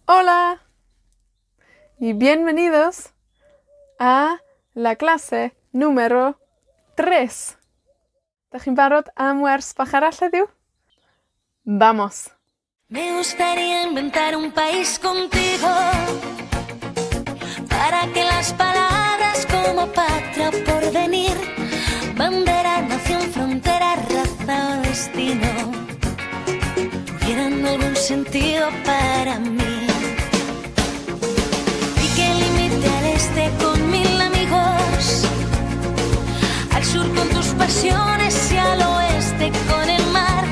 Hola! Y bienvenidos a la clase número tres. 'Dach chi'n barod am wers bach arall heddiw? Vamos! Me gustaría inventar un país contigo Para que las palabras como patria o porvenir Bandera, nación, frontera, raza o destino Tuvieran algún sentido para mí Y que limite al este con mil amigos Al sur con tus pasiones y al oeste con el mar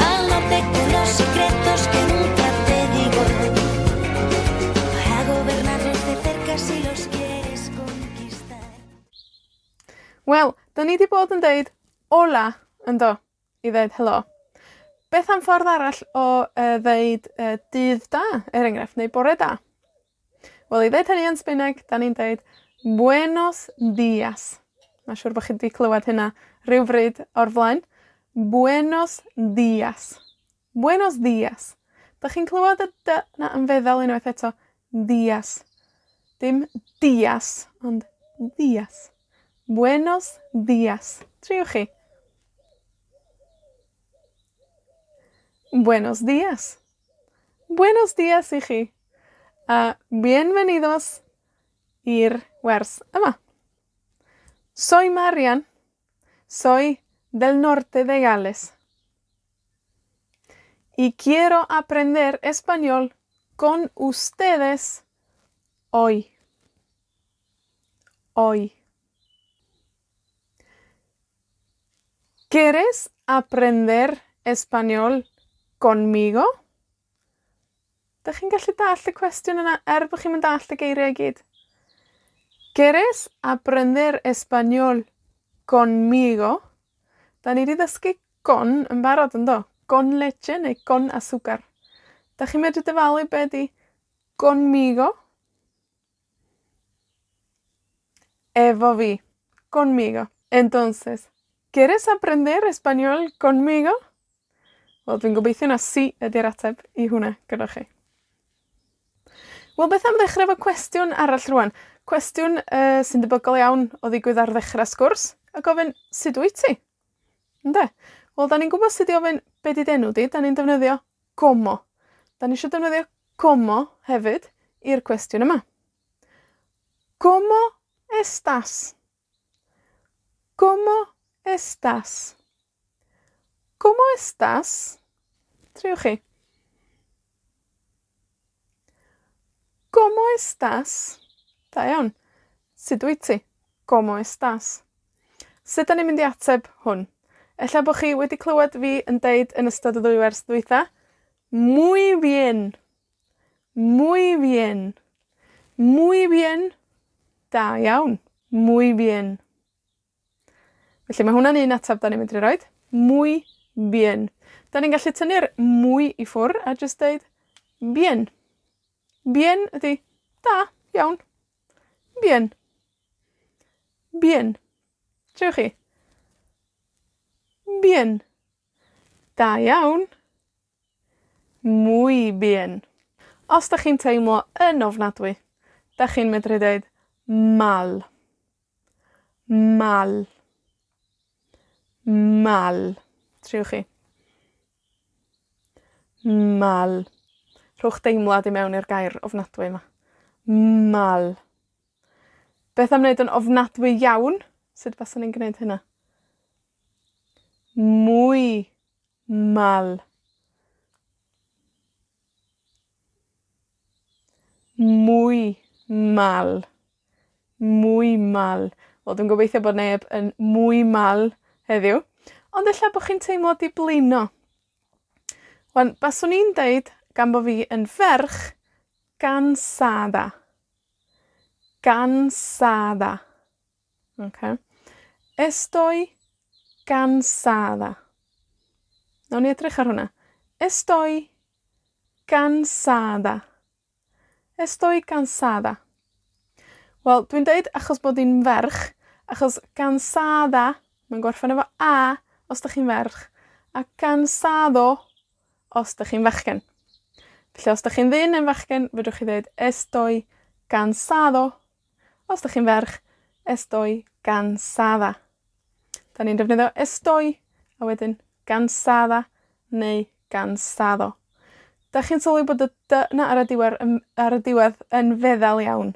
Al norte con los secretos que nunca te digo Para gobernarlos de cerca si los quieres conquistar. Wel, 'dan ni 'di bod yn deud hola, yndo? I ddeud helo. Beth am ffordd arall o yy ddeud yy dydd da, er enghraifft, neu bore da? Wel, i ddeud hynny yn Sbaeneg, 'dan ni'n deud buenos dias. Ma' siŵr bo' chi 'di clywad hynna rywbryd o'r flaen. Buenos dias. Buenos dias. 'Dach chi'n clywad y dy 'na yn feddal unwaith eto? Dias. Dim dias, ond dias. Buenos dias. Triwch chi. Buenos dias. Buenos dias i chi. A bienvenidos i'r wers yma. Soy Marian. Soy del norte de Gales. Y quiero aprender español con ustedes hoy. Hoy. ¿Quieres aprender español conmigo? 'Dych chi'n gallu dallt y cwestiwn yna er bo' chi'm yn dallt y geiria' i gyd? ¿Quieres aprender español conmigo? 'Dan ni 'di ddysgu con yn barod, yndo? Con leche neu con azúcar. 'Dach chi'n medru dyfalu be' 'di conmigo? Efo fi. Conmigo. Entonces, ¿quieres aprender español conmigo? Wel, dwi'n gobeithio na si ydi'r ateb i hwnna gyda chi. Wel, beth am ddechre efo cwestiwn arall rŵan? Cwestiwn, yy, sy'n debygol iawn o ddigwydd ar ddechra sgwrs, a gofyn, sud wyt ti? Ynde? Wel, 'dan ni'n gwbod sut i ofyn be' 'di d'enw di, 'dan ni'n defnyddio como. 'Dan ni isio defnyddio como hefyd i'r cwestiwn yma. Como estas? Como estas? Como estas? Triwch chi. Como estas? Da iawn. Sut wyt ti? Como estas? Sut 'dan ni'n mynd i ateb hwn? Ella bo' chi wedi clywed fi yn deud yn ystod y ddwy wers ddwytha, muy bien. Muy bien. Muy bien. Da iawn. Muy bien. Felly ma' hwnna'n un atab 'dan ni medru roid. Muy bien. 'Dan ni'n gallu tynnu'r muy i ffwr' a jyst deud bien. Bien ydi da, iawn. Bien. Bien. Triwch chi. Bien. Da iawn. Muy bien. Os 'dach chi'n teimlo yn ofnadwy, 'dach chi'n medru deud mal. Mal. Mal. Triwch chi. Mal. Rhowch deimlad i mewn i'r gair ofnadwy 'ma. Mal. Beth am wneud yn ofnadwy iawn? Sut faswn i'n gneud hynna? Muy mal. Muy mal. Muy mal. Wel dwi'n gobeithio bod neb yn muy mal heddiw, ond ella bo' chi'n teimlo 'di blino. 'Wan, baswn i'n deud, gan bo' fi yn ferch, cansada. Cansada. Oce? Estoy cansada. Nawn ni edrych ar hwnna. Estoy cansada. Estoy cansada. Wel, dwi'n deud achos bod 'i'n ferch, achos cansada, mae'n gorffen efo a os 'dach chi'n ferch, a cansado os 'dach chi'n fachgen. Felly, os 'dach chi'n ddyn neu'n fachgen, fedrwch chi ddeud estoy cansado. Os 'dach chi'n ferch, estoy cansada. 'Dan ni'n defnyddio estoy, a wedyn cansada neu cansado. 'Dach chi'n sylwi bod y dy 'na ar y diwer yn, ar y diwedd yn feddal iawn.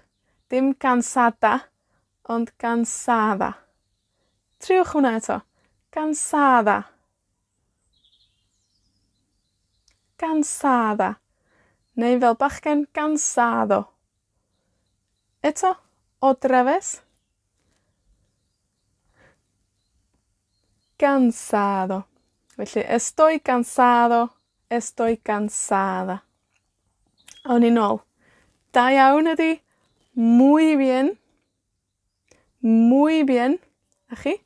Dim cansada, ond cansada. Triwch hwnna eto. Cansada. Cansada. Neu fel bachgen, cansado. Eto, otra vez. Cansado. Felly, estoy cansado, estoy cansada. Awn ni nôl. Da iawn ydi muy bien. Muy bien. A chi?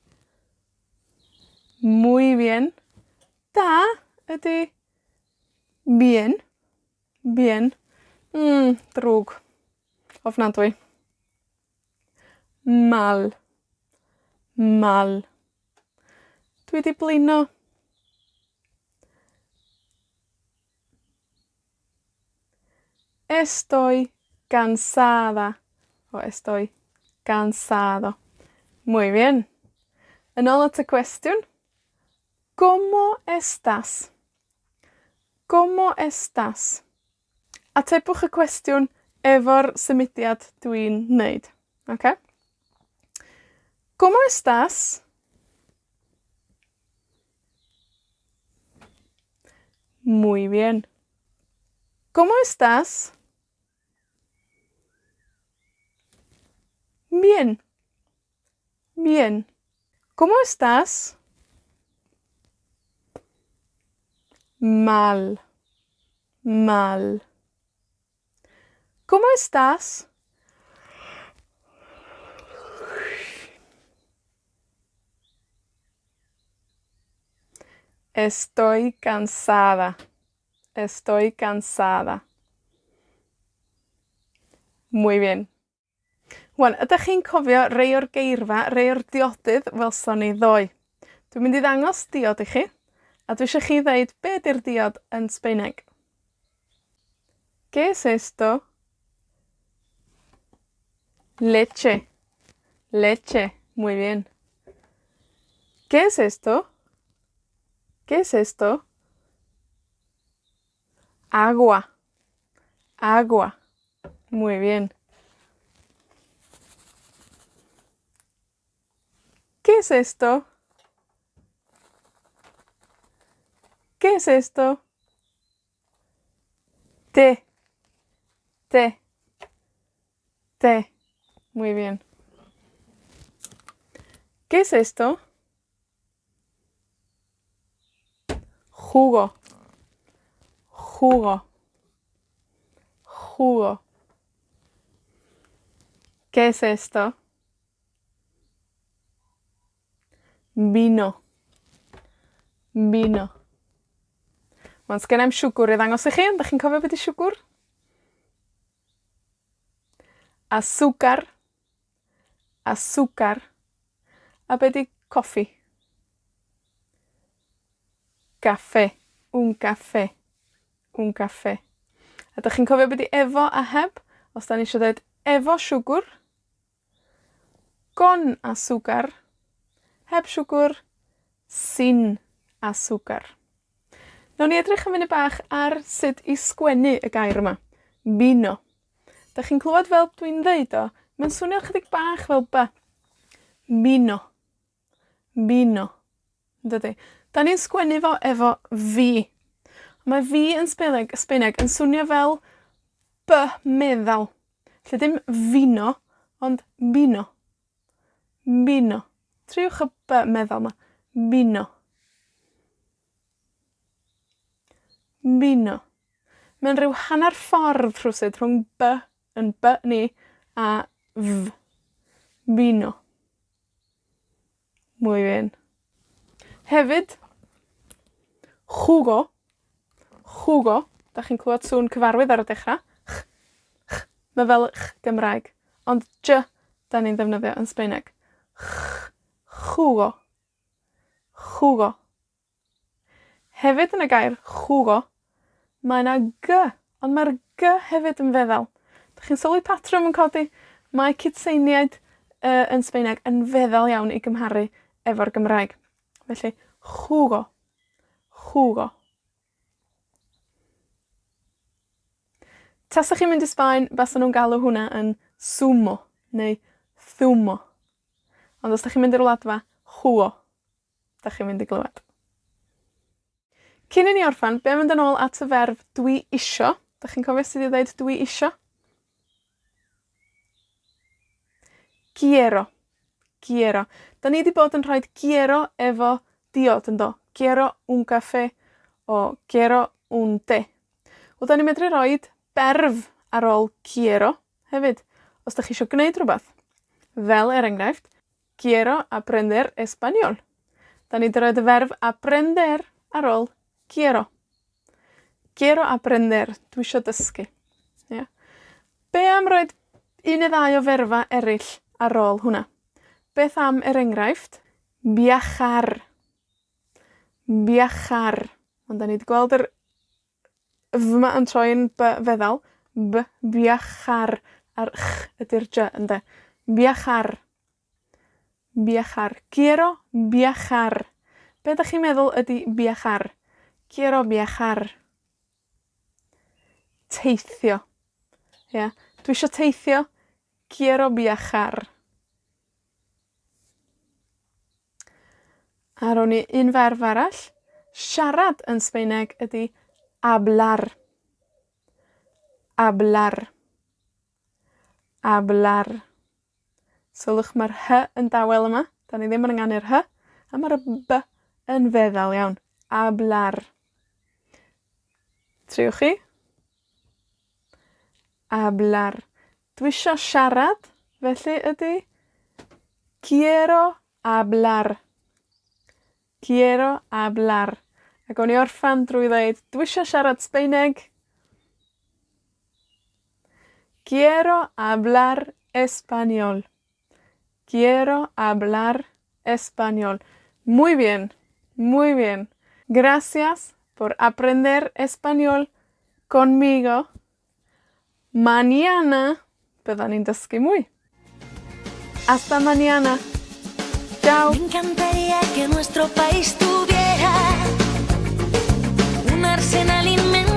Muy bien. Da ydi bien. Bien. Drwg. Ofnadwy. Mal. Mal. Dwi 'di blino. Estoy cansada. O estoy cansado. Muy bien. Yn ôl at y cwestiwn. ¿Cómo estás? ¿Cómo estás? Atebwch y cwestiwn efo'r symudiad dwi'n neud, oce? ¿Cómo estás? Muy bien. ¿Cómo estás? Bien. Bien. ¿Cómo estás? Mal. Mal. ¿Cómo estás? Estoy cansada. Estoy cansada. Muy bien. Ŵan, ydach chi'n cofio rei o'r geirfa, rei o'r diodydd welson ni ddoe? Dwi'n mynd i ddangos diod i chi, a dwi isio chi ddeud be' 'di'r diod yn Sbaeneg. ¿Qué es esto? Leche. Leche. Muy bien. ¿Qué es esto? ¿Qué es esto? Agua. Agua. Muy bien. ¿Qué es esto? ¿Qué es esto? Té. Té. Té. Muy bien. ¿Qué es esto? Jugo. Jugo. Jugo. ¿Qué es esto? Vino. Vino. Wan, sgenna i'm siwgwr i ddangos i chi, ond 'dach chi'n cofio be' 'di siwgwr? Azúcar. Azúcar. A be' 'di coffi? Café. Un café. Un café. A 'dych chi'n cofio be' 'di efo a heb? Os 'dan ni isio deud efo siwgwr, con azúcar, heb siwgwr, sin azúcar. Nawn ni edrych am funud bach ar sut i sgwennu y gair yma, vino. 'Dach chi'n clwad fel dwi'n ddeud o, mae'n swnio chydig bach fel by. Vino. Vino. Yndydi? 'Dan ni'n sgwennu fo efo vee. Mae vee yn Sbaeneg, Sbaeneg yn swnio fel by meddal. 'Lly dim fino, ond vino. Vino. Triwch y by meddal 'ma. Vino. Vino. Mae'n rhyw hannar ffordd rhwsut rhwng by 'yn by ni a f. Vino. Muy bien. Hefyd, jugo, jugo, 'dach chi'n clwad sŵn cyfarwydd ar y dechra. Ch, ch, ma' fel ch Gymraeg, ond jy 'dan ni'n ddefnyddio yn Sbaeneg. Ch, jugo. Jugo. Hefyd yn y gair jugo, mae 'na gy, Ond mae'r gy hefyd yn feddal. 'Dych chi'n sylwi patrwm yn codi? Mae cytseiniaid, yy, yn Sbaeneg yn feddal iawn i gymharu efo'r Gymraeg. Felly, jugo, jugo. Tasech chi'n mynd i Sbaen, basan nw'n galw hwnna yn zumo neu thumo. Ond os 'dach chi'n mynd i'r Wladfa, jugo 'dach chi'n mynd i glywed. Cyn i ni orffan, be' am fynd yn ôl at y ferf dwi isio? 'Dach chi'n cofio sut i ddeud dwi isio? Quiero. Quiero. 'Dan ni 'di bod yn rhoid quiero efo diod, yndo? Quiero un café o quiero un té. Wel, 'dan ni medru roid berf ar ôl quiero hefyd, os 'dach chi isio gneud rwbath. Fel er enghraifft, quiero aprender español. 'Dan ni 'di roid y ferf aprender ar ôl quiero. Quiero aprender, dwi isio dysgu. Ia? Be' am roid un neu ddau o ferfa eryll ar ôl hwnna? Beth am, er enghraifft, viajar. Viajar. Ond 'dan ni 'di gweld yr f 'ma yn troi'n by feddal. By, viajar, a'r ch ydi'r jy ynde? Viajar. Viajar. Quiero viajar. Be' 'dach chi'n meddwl ydi viajar? Quiero viajar. Teithio. Ia? Dwi isio teithio. Quiero viajar. A rown ni un ferf arall. Siarad yn Sbaeneg ydi hablar. Hablar. Hablar. Sylwch, ma'r hy yn dawel yma. 'Dan ni ddim yn ynganu'r hy, a ma'r by yn feddal iawn. Hablar. Triwch chi. Hablar. Dwi isio siarad, felly ydi quiero hablar. Quiero hablar. A gawn ni orffan drwy ddeud dwi isio siarad Sbaeneg. Quiero hablar español. Quiero hablar español. Muy bien, muy bien. Gracias por aprender español conmigo. Mañana byddan ni'n dysgu mwy. Hasta mañana. Ciao. Me encantaría que nuestro país tuviera un arsenal inmenso.